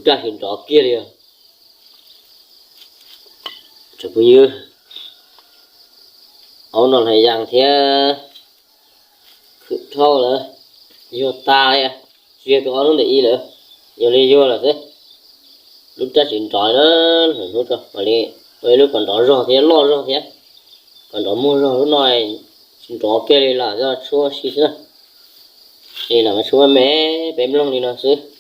Raj sim nrov kiag li os. Tsoom phooj ywg, aub no hnav yas thiab khwv dhau lawm, yuag tas li, tsis yog tus ob hnub ntawm ib lawm, yog li yuag lawm xwb. Lub raj sim nrov na, hnub rau mam li ua ib lub kom nrov zog thiab loj zog thiab, kom nrov muag zog. Lub no tsis nrov kiag li, lam yog tshuab si xwb na. Es lam mas tshuab me me peb mloog li no xwb.